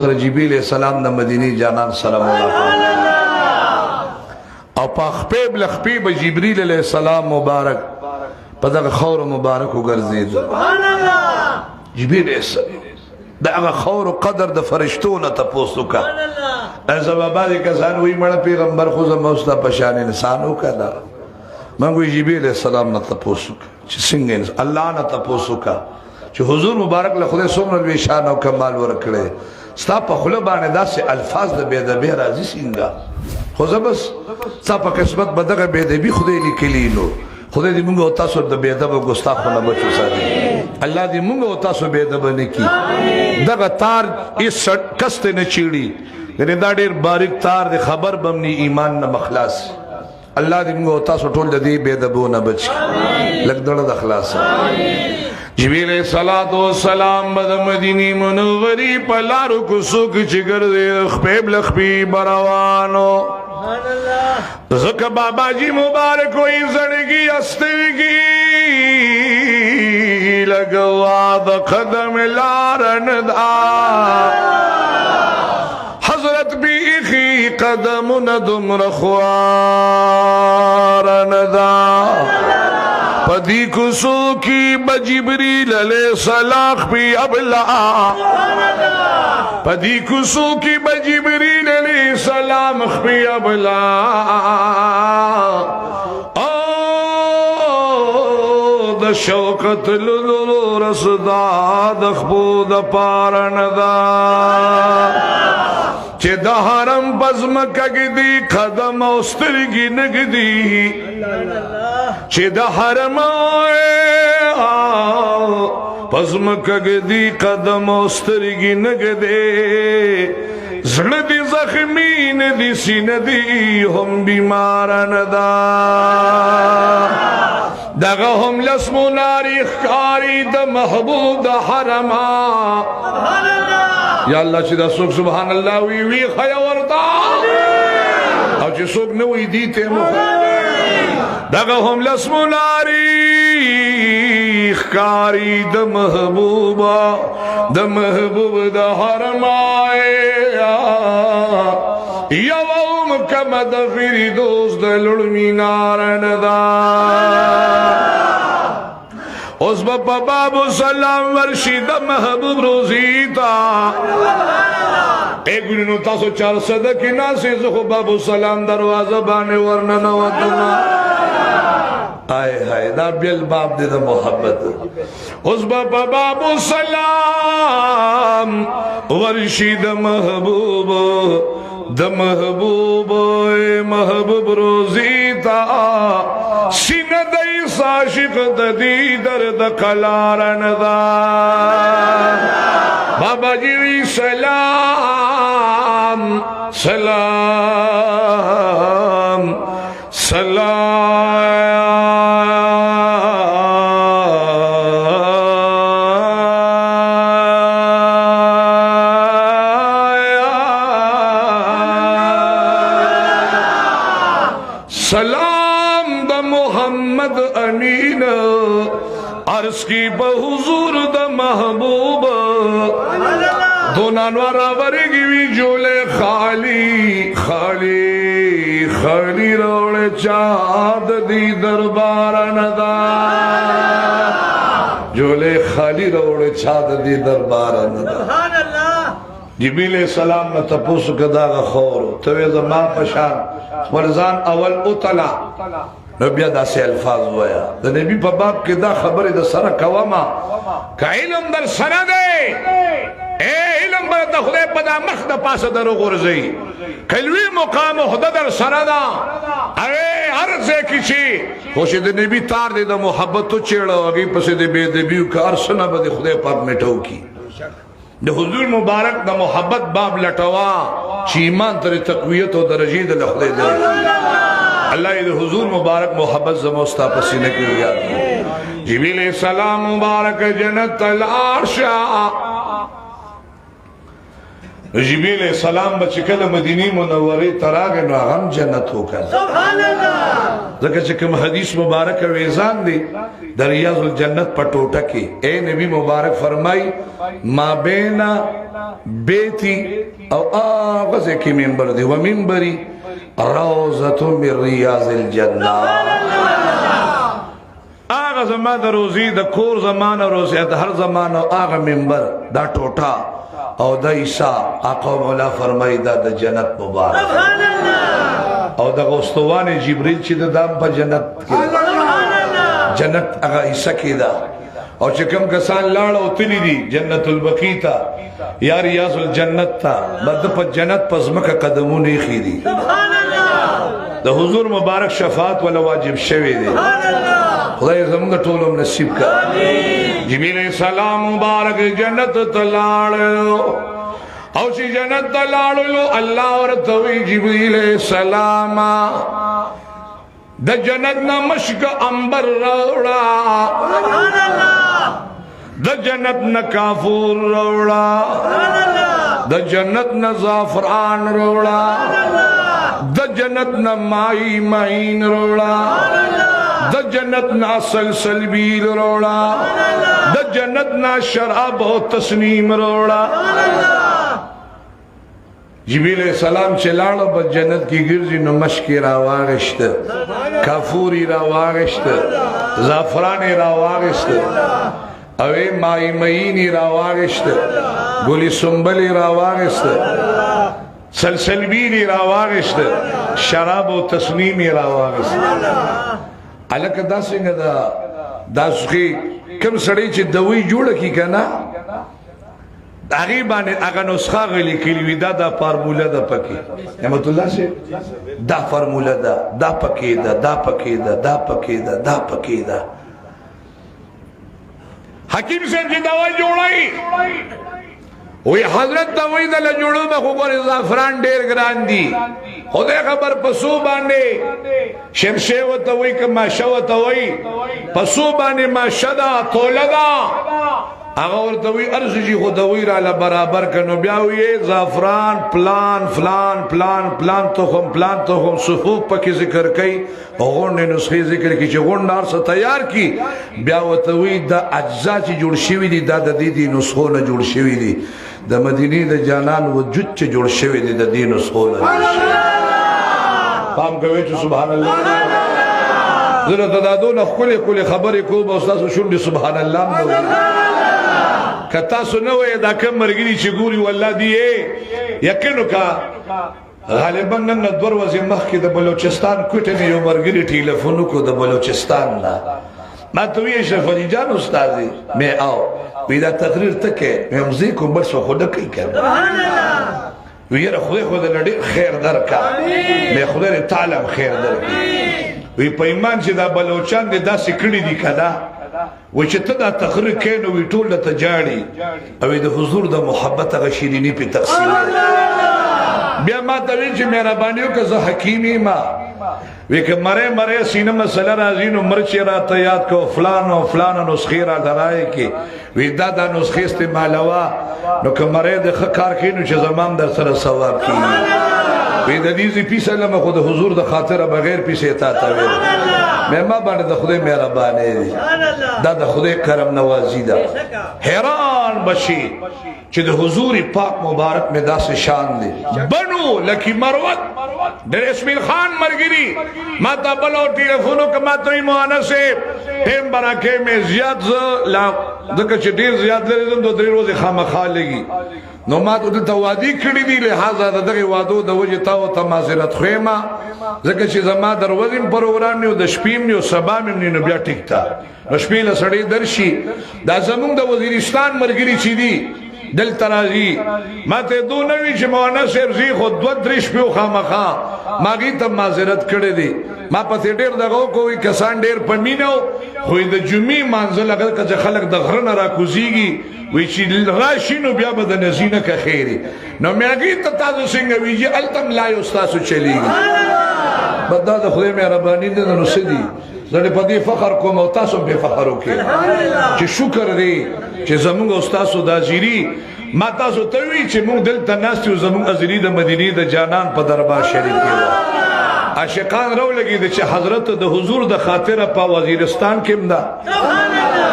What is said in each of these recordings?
سره جبرئیل السلام د مدینه جانان سره ملاقات او په خپې بل خپې به جبرئیل علیہ السلام مبارک په دغه خور مبارک وګرځید. سبحان الله. جبرئیل علیہ السلام د هغه خور قدر د فرشتو نه تاسو کا. ازما بعض کسان وی مړ پیغمبر خو زما اوستا په شان انسان وکړه. مونږ جبرئیل علیہ السلام نه تاسو چې څنګه الله نه تاسو کا چې حضور مبارک له خدای څومره لوی شان او کمال ورکړي، ستا په خوله باندې داسې الفاظ د بې ادبۍ راځي څنګه؟ خو زه بس ستا په قسمت به دغه بې ادبي خدای لیکلي، نو خدای دې موږ او تاسو د بې ادبه ګستاخو نه بچ وساتي. الله دې موږ او تاسو بې ادبه نه کړي. دغه تار هېڅ کس ته نه چیړي، یعنې دا ډېر باریک تار دی، خبر به هم نه ایمان نه مخلاص. الله دې موږ او تاسو ټول د دې بې ادبو نه بچ کړي. لږ دړه د خلاص. جبرئیل علیہ الصلوۃ والسلام به د مدینه منورې په لارو کوڅو کې چې ګرځي خپې بل خپې بروانو. سبحان الله. ځکه بابا جی مبارک وي زړګي استرګي لګوا د قدم لارن دا حضرت بیخی قدمونه دومره خوارن دا پدی کوسو کی بجبریل علیہ السلام پی ابلا، پدی کوسو کی بجبریل علیہ السلام خپی ابلا، او د شوقت لولو رسدا د خپو د پارن دا چې د حرم پزمکه کې دی قدم او سترګې نګدي، چې د حرم پزمکه کې دی قدم او سترګې نګدي، زړه دی زخمی نه دی، سینه دی هم بیمار نه دا، دغه هم لسموناری ښکاری د محبوب د حرما. سبحان الله. یا الله چې دا څوک سبحان الله وی وی خیا ورتا، او چې څوک نه وی دی ته مو. دغه هم لسموناری ښکاری د محبوبا د محبوب د حرما، یوم کم د فردوس د لړ مینار نه دا. اوس په باب سلام ورشي د محبوب روزی تا. اے ګورینو تاسو 400 کې ناسې، زه خو باب سلام دروازه باندې ورننه وتم. آئے ہائے دا بیل باب دے دا محبت. اوس په باب سلام ورشي د محبوب د محبوب محبوب روزی تا، سینه د عاشق د دی درد قلارن دا. بابا جی وی سلام سلام سلام سلام د محمد امین عرض کی په حضور د محبوب. دونان ورا ورګي وی جوله خالی خالی خالی روړ چاد دی دربار ندا، جوله خالی روړ چاد دی دربار ندا. سبحان الله. جبرئیل علیہ السلام نه تاسو کدا غخور ته زما پشان خپل ځان اول اتلا، نو بیا داسې الفاظ وایا. د نبی په باب کې دا خبره د سره کومه ک علم در سره دی، اے علم به د خدای په دا مخ د پاسه درو غورځي، کلوی مقام خدای در سره دا اره هر ځای کې چې خوش د نبی تار دی د محبت چېړو هغه پسې د بے ادبیو کار سنه به د خدای پاک میټو کی. د حضور مبارک د محبت باب لټوا چې ایمان تر تقویت او درجه د خدای دی. الله دې حضور مبارک محبت زمو ستا په سینه کې یاد کړي. جبرئیل علیہ السلام مبارک جنت العرش جبرئیل علیہ السلام به چې کله مدینه منوره ته راغی نو هغه هم جنت وکړ. سبحان الله. ځکه چې کوم حدیث مبارک ویزان دی د ریاض الجنت په ټوټه کې، اے نبی مبارک فرمای ما بین بیتی او هغه ځای کې منبر دی، و منبری روضة من ریاض الجنه. هغه زما د روزي د کور زمانه روزي د هر زمانه هغه منبر دا ټوټه او د عیسی آقا مولا فرمای دا د جنت مبارک. سبحان الله. او د غوستوان جبرئیل چې د دام په جنت کې. سبحان الله. جنت هغه عیسی کې ده. او چې کوم کسان لاړ او تللی دي جنت البقیع ته یا ریاض الجنت ته، بد په جنت په ځمکه قدمونه ایښي دي. سبحان الله. د حضور مبارک شفاعت ولا واجب شوی دی. سبحان الله. خدای زموږ ټولو نصیب کړه. آمین. جبرئیل علیہ السلام مبارک جنت ته لاړ او چې جنت ته لاړلو الله ورته وی جبرئیل علیہ السلام د جنت نه مشک عنبر راوړه. سبحان الله. د جنت نه کافور راوړه. سبحان الله. د جنت نه زعفران راوړه. د جنت نه مائی معین راوړه. د جنت نه سلسلبیل راوړه. د جنت نه شراب او تسنیم راوړه. جبرئیل علیہ السلام چې لاړ په جنت کې ګرځي نو مشک راواغشت، کافوري راواغشت، زعفران راواغشت، او مائی معین راواغشت، ګلی سنبلی راواغشت، سلسلبیل راواغشت، شراب او تسنیم راواغشت. الکه دا څنګه دا دا سخی کم سړی چې دوی جوړه کی کنه هغې باندې هغه نسخه غلي کړې وي، دا دا فارموله ده پکې. نعمت الله صاحب دا فارموله ده، دا پکې ده، دا پکې ده، دا پکې ده، دا پکې ده. حکیم صاحب چې دوا جوړوي وی حضرت ته وی د له جوړو به خو ګورې زعفران ډېر ګران دي، خدای خبر پسو باندې شمشې ورته وایي که ماشه ورته وایي، پسو باندې ماشه ده توله ده، هغه ورته وایي هر څه چې خو دوی راله برابر کړه. نو بیا وایي زعفران پلان فلان پلان پلان تخم پلان تخم صفوف پکې ذکر کوي او غونډې نسخې ذکر کړي چې غونډه هر څه تیار کړي. بیا ورته وایي دا اجزا چې جوړ شوي دي دا د دې دې نسخو نه جوړ شوي دي، د مدینې د جانان وجود چې جوړ شوی دی د دې نسخو نه جوړ شوی. پام کوئ چې سبحان الله. زه درته دا دونه ښکلې ښکلې خبرې کوم او ستاسو شونډې سبحان الله هم نه وایي. که تاسو نه وایئ دا کوم ملګري چې ګوري والله دی یقین وکړه غالبا نن نه دوه ورځې مخکې د بلوچستان کوټې نه یو ملګري ټیلیفون وکړو د بلوچستان نه، ما ته ویې اشرف علي جان استاد مې او وی دا تقریر ته کې مې هم زه کوم بل څه خو نه کوي که نه. وی یاره خدای خو دې له ډېر خیر درکړه، مې خدای دې تعالی هم خیر درکړي. وی په ایمان چې دا بلوچان دې داسې کړي دي که نه، وی چې ته دا تقریر کوې نو وی ټول درته ژاړي او د حضور د محبت هغه شیریني پې تقسیم. بیا ما ته وی چې مهرباني وکړه زه حکیم یم، وی که مری مری سینه مسله راځي نو مرچ یې راته یاد کړه، فلان او فلان نسخې راته رایې کړې، وی دا دا نسخې استعمالوه، نو که مری د ښه کار کوي نو چې زما هم در سره ثواب کېږي. وی د دې ځای پیسه لمه خو د حضور د خاطره بغیر پیسې تا ته ویل. مې ما باندې د خدای مهرباني دی، دا د خدای کرم نوازي ده. حیران بشي چې د حضور پاک مبارک مې داسې شان دی. بنو لکی مروت ډېر اسمیل خان مرګري ما ته بل او ټلیفون وکړ، ما ته وایي مولانا صاحب ټیم به راکوې، مې زیات زه لا ځکه چې ډېر زیات لرې ځم دوه درې ورځې خامخا لګي، نو ما ته دلته وعدې کړې دي، لهذا د دغې وعدو د وجې تا ورته معذرت خویم، ځکه چې زما د ورځې هم پروګرام نه و، د شپې هم نه و، سبا مې هم نه، نو بیا ټیک ته نو شپې له سړی درشي. دا زمونږ د وزیرستان ملګري چې دي دلته راځي، ما ته یې دونه وي چې مولانا صاحب ځي خو دوه درې شپې خامخا، ما هغې ته معذرت کړی دی. ما پسې ډېر دغه وکړو، وایي کسان ډېر په مینه وو، خو د جمعې لمانځه لږه که چې خلک د غره نه راکوزېږي وایي چې راشي نو بیا به د نزي نه که خیري. نو مې هغې ته تاسو څنګه وایي چې هلته هم لایو ستاسو چلېږي. بس دا د خدای مهرباني ده، نو څه دي، زه دې په دې فخر کوم او تاسو هم پرې فخر وکړئ چې شکر دی چې زمونږ او ستاسو دا زیري ما تاسو ته وی چې موږ دلته ناست یو، زموږ ازلی د مدینې د جانان په دربار شریف کې عاشقان راو لګي چې حضرت د حضور د خاطر په وزیرستان کې مده،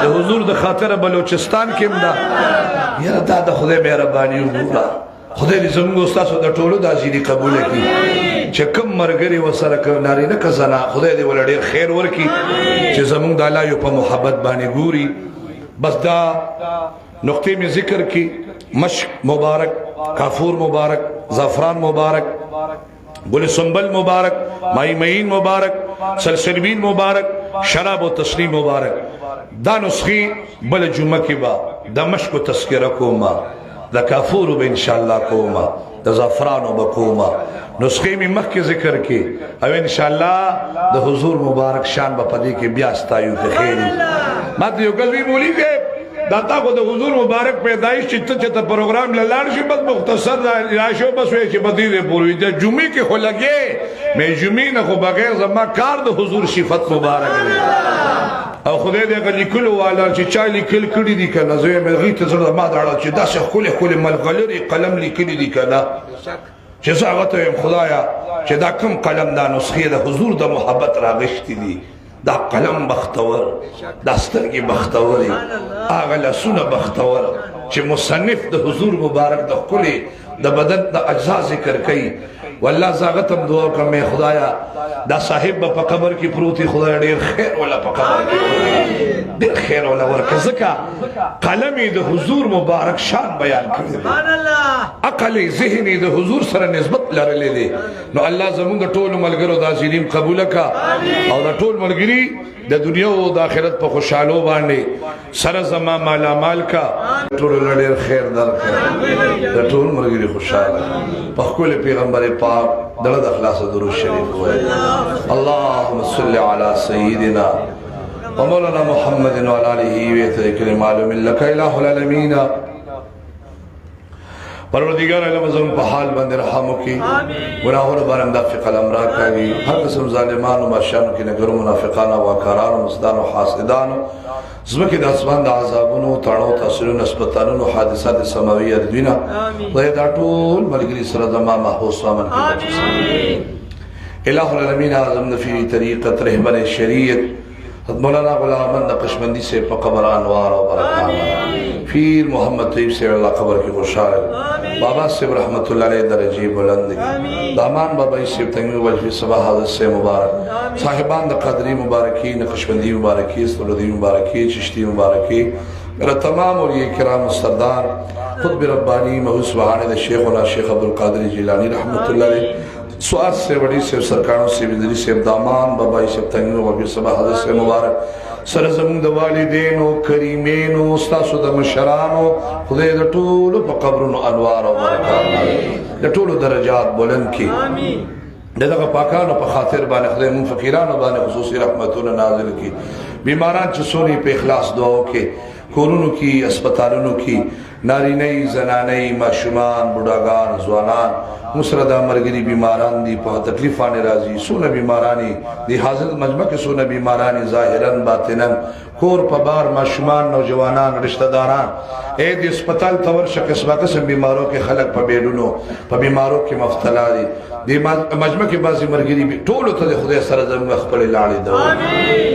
د حضور د خاطر بلوچستان کې مده. یاره دا د خدای مهرباني وګوره. خدای دې زموږ استاد د ټولو د ازلی قبول کړي چې کم مرګري وسره کوي نارینه که زنا، خدای دې ول ډیر خیر ورکړي چې زموږ د الله یو په محبت باندې ګوري. بس دا نقطې می ذکر کی، مشک مبارک، کافور مبارک، زعفران مبارک، گل سنبل مبارک، مائی معین مبارک، سلسلبین مبارک، شراب و تسلیم مبارک. دا نسخې بل جمعه کې با د مشک تذکرہ کوما، د کافور به ان شاء الله کوما، د زعفرانو به کوما. نسخې می مخکې ذکر کې او ان شاء الله د حضور مبارک شان به پدې کې بیا ستایو کې خیر. ما ته یو کس وی بولی کې دا تا خو د حضور مبارک پیدایش چې ته چې ته پروګرام لاړ شي، بس مختصر راشو، بس وې چې بدی دې پوری د جمعې کې خو لګې مې جمعې نه خو بغیر زما کار د حضور صفت مبارک دی. او خدای دې هغه لیکلو والا چې چا لیکل کړي دي که نه، زه مې هغوی ته زړه ما داړه چې داسې ښکلې ښکلې ملغلرې قلم لیکلي دي که نه، چې زه هغه ته وایم خدایا چې دا کوم قلم دا نسخې د حضور د محبت راغشتي دي، دا قلم بختور، دا سترګې بختورې، هغه لاسونه بختور چې مصنف د حضور مبارک د ښکلې د بدن د اجزا ذکر کوي. والله زه هغه ته هم دعا وکړم، خدایا دا صاحب به په قبر کې پروت وي، خدای ډېر خیر وله په قبر کې ډېر خیر وله ورکړه، ځکه قلم یې د حضور مبارک شان بیان کړی دی، عقل یې ذهن یې د حضور سره نسبت لرلی دی. نو الله زموږ د ټولو ملګرو دا ظلم قبول کړه او د ټول ملګري د دنیا او د آخرت په خوشحالو باندې سره زما مالا مال کا ټول ډېر خیر درکړه، د ټول ملګري خوشحاله په خپل پیغمبر پاک دړه د اخلاص درود شریف وایي. اللهم صل علی سیدنا ومولانا محمد وعلى آله وصحبه معلوم لك اله العالمین. پروردگار عالم زموږ په حال باندې رحم وکړي، ګناهونو باندې دافع قلم راکړي، هر قسم ظالمانو ماشانو کې نګرو منافقانو واکارانو مستانو حاسدانو زمکه د اسمان د عذابونو تاړو تاثیرونو هسپتالونو حادثات سماویه د دوینا خدای دا ټول ملګري سره زما محفوظ سامان کې بچي. الہ العالمین اعظم نفی طریقت رہبر شریعت مولانا غلام احمد نقشبندی سے په قبر انوار او برکات، پیر محمد طیب سے اللہ قبر کی خوشحال، بابا سے رحمت اللہ علیہ درجی بلند کی، دامان بابا سے تنگی وجہ صبح حضرت سے مبارک، صاحبان د قدری مبارکی، نقشبندی مبارکی، سردی مبارکی، چشتی مبارکی، میرا تمام اولیاء کرام سردار قطب ربانی محوس وہانے د شیخنا شیخ عبد القادر جیلانی رحمت اللہ علیہ، سواد سے بڑی سے سرکاروں سے بدری سے دامان بابائی سے تنگی وبی صبح حضرت سے مبارک سره زموږ د والدینو کریمینو ستاسو د مشرانو خدای د ټولو په قبرونو انوار او برکات د ټولو درجات بلند کړي. د دغه پاکانو په خاطر باندې خدای مون فقیرانو باندې خصوصي رحمتونه نازل کړي. بیماران چې سونی په اخلاص دعا وکړي، کورونو کې، هسپتالونو کې، نارینه، زنانه، ماشومان، بوډاګان، ځوانان، مسره دا مرګري بیماران دي په تکلیف باندې راځي، سونه بیمارانی دي حاضر مجمع کې، سونه بیمارانی ظاهرا باطنا، کور په بار، ماشومان، نوجوانان، رشتہ داران، اے د هسپتال ته ورشه، قسمه قسم بیمارو کې خلک په بیډونو په بیمارو کې مبتلا دي. د مجمع کې بعضې مرګري ټولو ته د خدای سره زموږ خپلې لاړې ده.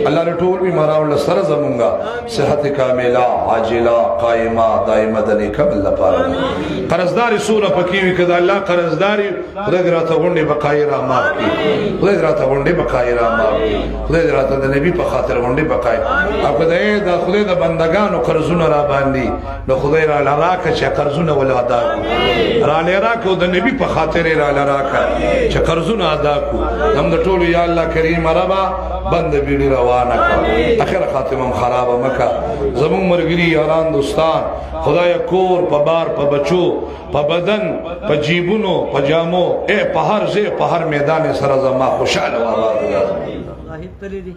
الله له ټول بیمارانو له سره زموږ صحت کامله عاجله قائمه دائمه د نیک عمل لپاره. قرضداري څونه پکې وي، که د الله قرضداري خدای دې راته غونډې بقایي را معاف کړي، خدای دې راته غونډې بقایي را معاف کړي، خدای دې راته د نبي په خاطر غونډې بقایي. او که د خدای د بندګانو قرضونه را باندې نو خدای را لراکه چې قرضونه ولا ادا کړو، را لراکه د نبي په خاطر را لراکه چې قرضونه ادا کړو. هم د ټولو یا الله کریم ربا بند بیړي روانه کړه، اخر خاتمه هم خرابه مکه. زموږ مرګري یاران دوستان خدای کور په بار په بچو په بدن په جیبونو په جامو اے په هر ځای په هر میدان سره زما خوشاله او آباد وګرځي.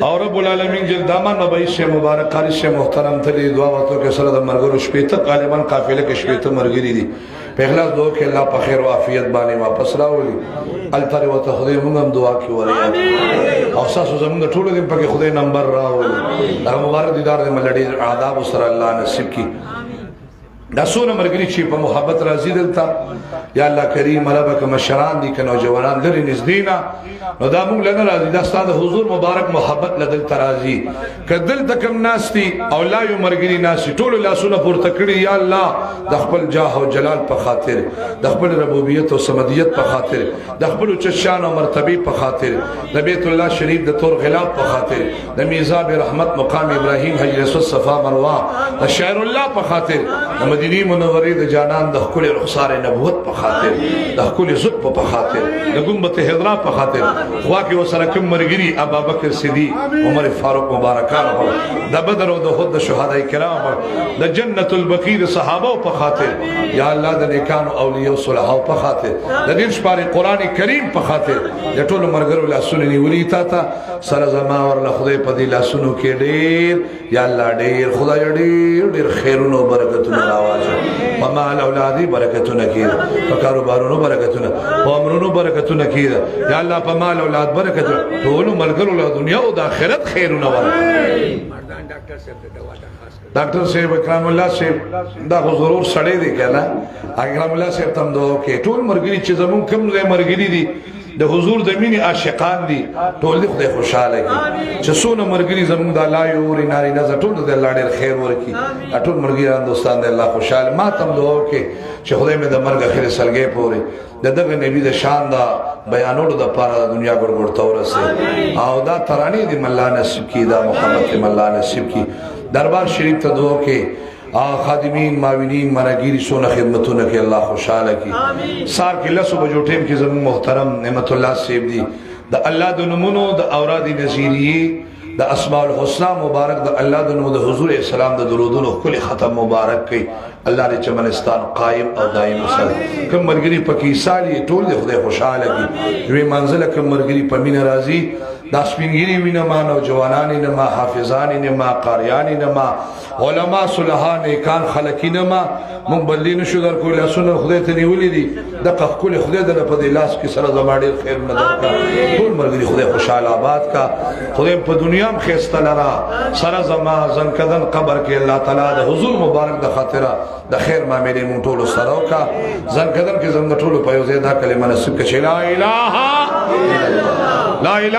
او رب العالمین جل دامان مبعی سے مبارک قاری سے محترم تلی دعا وتو کې سره د مرګرو شپېته غالبا قافله کې شپېته مرګري دي په اخلاص دعا کې الله په خیر او عافیت باندې واپس راولي التر وته خدای موږ هم دعا کې وریا او تاسو زموږ ټول دې په کې خدای نمبر راولي دا مبارک دیدار دې ملړي آداب سره الله نصیب کی دا څونه مرګري چې په محبت راځي دلته یا الله کریم رب که مشران دي که نوجوانان لري نږدې نه نو دا موږ لنه راځي، دا ستاسو حضور مبارک محبت لدل ترازی کدل تکم ناشتي او لا یو مرګري ناشتي ټول لاسونه پورته کړی یا الله د خپل جاه او جلال په خاطر، د خپل ربوبیت او صمدیت په خاطر، د خپل چشان او مرتبه په خاطر، د بیت الله شریف د تور غلاف په خاطر، د میزاب رحمت مقام ابراهیم حجر اسود صفا مروه د شاعر الله په خاطر، د مدینه منورې د جانان د خپل رخسار نبوت په خاطر، د خپل عزت په خاطر، د ګمبت حضرا په خاطر، خوا کې وسره کوم مرګري ابا بکر صدیق عمر فاروق مبارکان په د بدر او د احد د شهدای کرام په د جنت البقیع د صحابه په خاطر، یا الله د نیکانو اولیاء او صلحاو په خاطر، د دې شپاره قران کریم په خاطر د ټولو مرګرو لاسونه نیولې تا ته سره زما ورله خدای په دې لاسونو کې ډېر یا الله ډېر خدای ډېر ډېر خیرونو برکتونه راواچو، په مال اولادي برکتونه کړي، په کاروبارونو برکتونه، په امرونو برکتونه کړي، یا الله په مال اولاد برکتونه، ټول ملګرو له دنیا او د آخرت خیرونه ورکړي. ډاکټر صاحب اکرام الله صاحب دا خو ضرور سړی دی کنه، اکرام الله صاحب تم دعا وکړي. ټول مرګري چې زمون کوم ځای مرګري دي د حضور د مینې عاشقان دي، ټول دې خدای خوشاله کړي. چې څونه مرګري زمونږ د الله یو وري ناري نه ټول دې الله ډېر خیر ورکړي. ټول مرګران دوستان دې الله خوشاله. ما تم دعا وکړي چې خدای مې د مرګ اخر سلګې پورې د دغه نبی د شان دا بیانولو د پاره د دنیا ګور ګور ته ورسي، او دا ترانې دې الله نصیب کړي، دا محبت دې الله نصیب کړي. دربار شریف ته دعا وکړي، خادمین معاونین مناګیری سونه خدمتونه کې الله خوشاله کی. سار کې لسو بجو ټیم کې زموږ محترم نعمت الله صاحب دی د الله د نومونو د اوراد نظیریه د اسماء الحسنا مبارک د الله د نوم د حضور اسلام د درودونو کلی ختم مبارک کړي. الله دې چمنستان قائم او دائم وساتي. کوم مرګري پکې سالي ټول دې خدای خوشاله کړي. وی منزله کوم مرګري په مینه راضي، دا سپینګری وینه ما، نوجوانان نه ما، حافظان نه ما، قاریان نه ما، علما صلحا نیکان خلقین ما، مونږ بدلی نشو در کول، لاسونه خدای ته نیولې دي، د خپل خدای د په دې لاس کې سره زما ډېر خیر نه درکا. ټول مرګري خدای خوشاله آباد کا، خدای په دنیا هم خسته لرا سره زما زنکدن قبر کې الله تعالی د حضور مبارک د خاطره د خیر معاملې مونږ ټول سره وکا. زنکدن کې زموږ ټول په یو ځای دا کلمه نصیب کړي، لا اله الا الله، لا اله.